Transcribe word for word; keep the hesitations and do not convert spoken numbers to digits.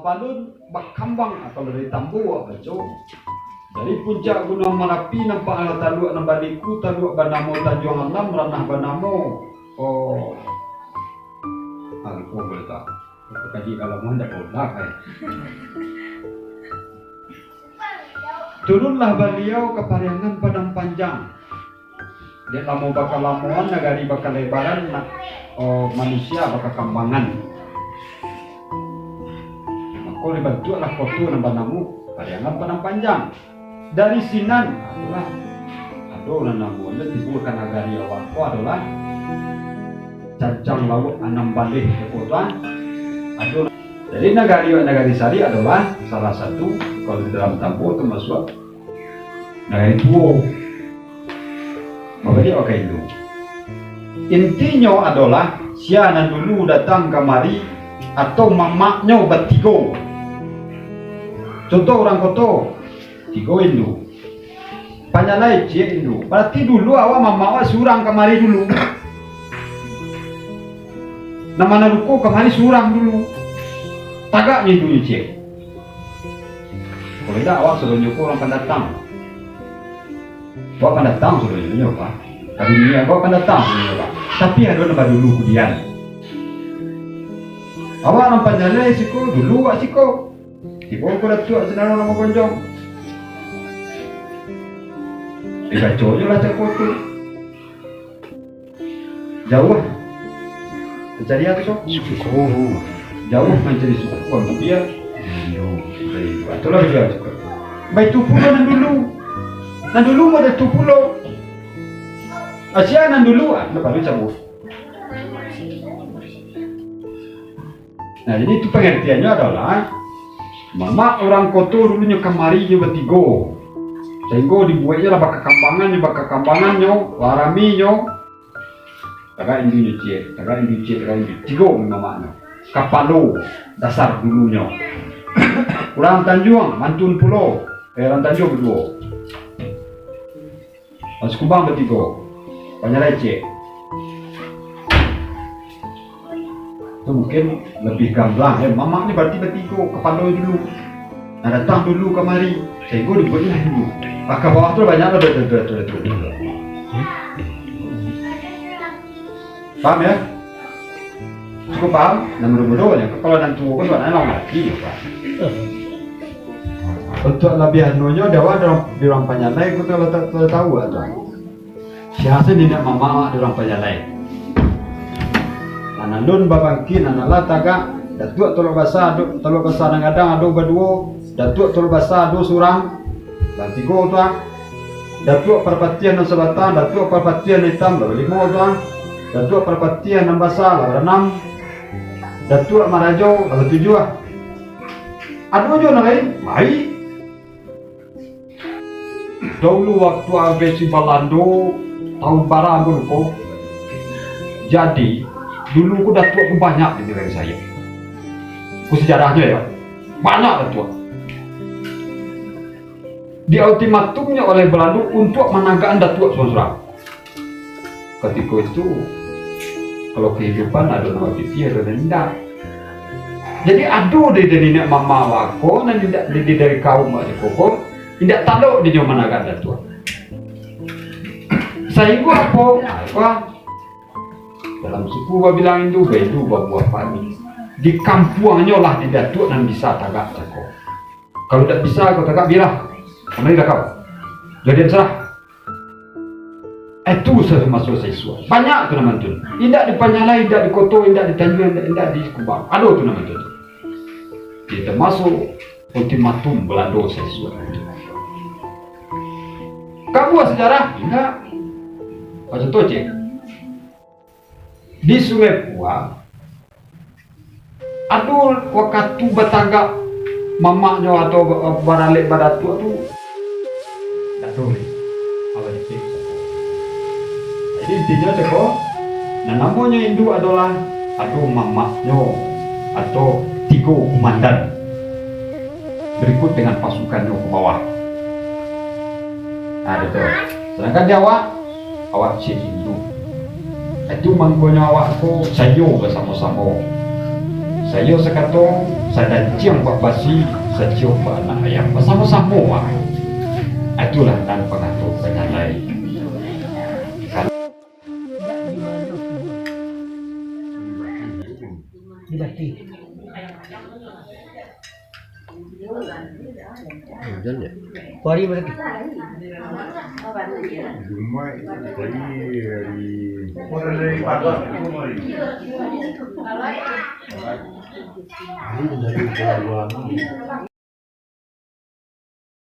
Palun bakambang, ah, kalau dari Tambo awak baco. Dari puncak Gunuang Marapi nampak lah taluak nan baliku, taluak banamo Tanjuang Alam, ranah banamo, oh, ah, lupo buliah tak. Kaji kalau mau ndak bodoh, eh. Turunlah baliau ka Pariangan Padang Panjang. Dek lamo bakalamoan, nagari bakalebaran, na-, oh, manusia bakakambangan. Mako, dibantuaklah koto nan banamo Pariangan Padang Panjang. Dari sinan, adolah, ado nan namonyo tibo ka nagari awak ko adolah Cancang Lauak Anam Baleh, ko tu, ah. Ado. Jadi, nagari awak, Nagari Sari adolah salah satu, kalau di dalam Tambo tu masuak Nagari Tuo. Babaliak ka indu. Intinyo adolah, sia nan dulu datang kamari, atau mamaknyo batigo. Contoh urang koto, tigo indu. Panyalai ciek indu. Barati dulu awak mamak awak surang kamari dulu. Nan manaruko kamari surang dulu. Tagaknyo indunyo ciek. Kalau indak, awak sadonyo ko urang pandatang. Awak pandatang sadonyo, Pak. Ka dunia ko awak pandatang sadonyo, Pak. Tapi ado nan badulu kudian. Awak nan panyalai siko, dulu awak siko. Tibo ko Datuak Sinaro nan magonjong. Dibaco jo lah cako tu. Jauah mancari atu tu. Suku. Jauah mancari suku, ambiak. Iyo. Itulah dia. Baitu pulo nan dulu. Nan dulu model tu pulo. Asia nan dulu, ah, nan baru cabut. Nah, jadi itu pangartiannyo adolah, mamak urang koto dulunyo kamari nyo batigo, sainggo dibueknyo lah bakakambangan nyo, bakakambangan nyo, lah rami nyo, tagak indunyo ciek, tagak indu ciek, tagak indu, tigo mamaknyo. Kapalo dasar dulunyo. Urang Tanjuang, mantun pulo, eh, urang Tanjuang baduo. Pas kumbang batigo, panyalai ciek. Tu mungkin labiah gamblang, eh, mamak ni barati batigo, kapalo dulu. Nah, datang dulu kamari, sainggo dibueknyo dulu. Ka bawah tu banyak lah, betul, betul, betul, betul. Paham, ya? Cukup paham? Nan mudo-mudo nyo, kalau nan tuo ko sabananyo lah mangarati, Pak. Untuak labiah anunyo, di awak di urang, di urang panyalai ko tu lah ta-, lah tahu lah tu. Sia se niniak mamak awak di urang panyalai. Nan alun babangkik, nan alah tagak, Datuak Tolok Basa, Datuak Tolok Basa nan gadang ado baduo, Datuak Tolok Basa ado surang, lah tigo tu ah. Datuak Parpatiah nan sabatang, Datuak Parpatiah nan itam, lah balimo tu ah. Datuak Parpatiah nan basa, lah baanam. Datuak Marajo, lah batujuah. Ado juo nan lain? Baik. Daulu waktu ambiak si Balando, tahun bara dulu ko. Jadi, dulu ko datuak ko banyak di nagari Sayak. Ko sejarahnyo yo, banyak datuak. Diultimatumnyo oleh Balando untuak managakkan datuak surang-surang. Katiko itu, kalau kahidupan ado nan bapikia, ado nan indak. Jadi, ado di, di niniak mamak wak ko, nan indak di, di dari kaum wak ko, indak talok dinyo managak datuak. Sainggo apo? Apo? Dalam suku babilang indu, baindu babuah padi. Di kampuangnyo lah di datuak nan bisa tagak cako. Kalau dak bisa kau tagak, bialah. Kamarilah kau. Jadi serah. Eh, tu sasumaso saisuak. Banyak tu nan mantun. Indak di Panyalai, indak di Koto, indak di Tanjuang, indak, indak di Kumbang. Ado tu nan mantun. Di tamaso ultimatum Balando saisuak. Kabuah sejarah, indak. Contoh cek. Di Sungai Pua, ado wakatu batagak mamaknyo atau ba-, baralek badatuak tu, dak ado lai. Jadi intinyo cako, nan namonyo induak adolah ado mamaknyo atau tigo kumandan. Berikut dengan pasukannyo ka bawah. Nah, gitu. Sedangkan di awak, awak ciek indu. Itu mangkonyo awak ko sayo basamo-samo. Ayo sakato, sadanciang bak basi, saciok bak anak ayam, basamo-samo ah. Itulah nan pangato panyalai. Hujan ya? Hari berarti. Jumaik tadi hari. Hari dari Pelabuhan.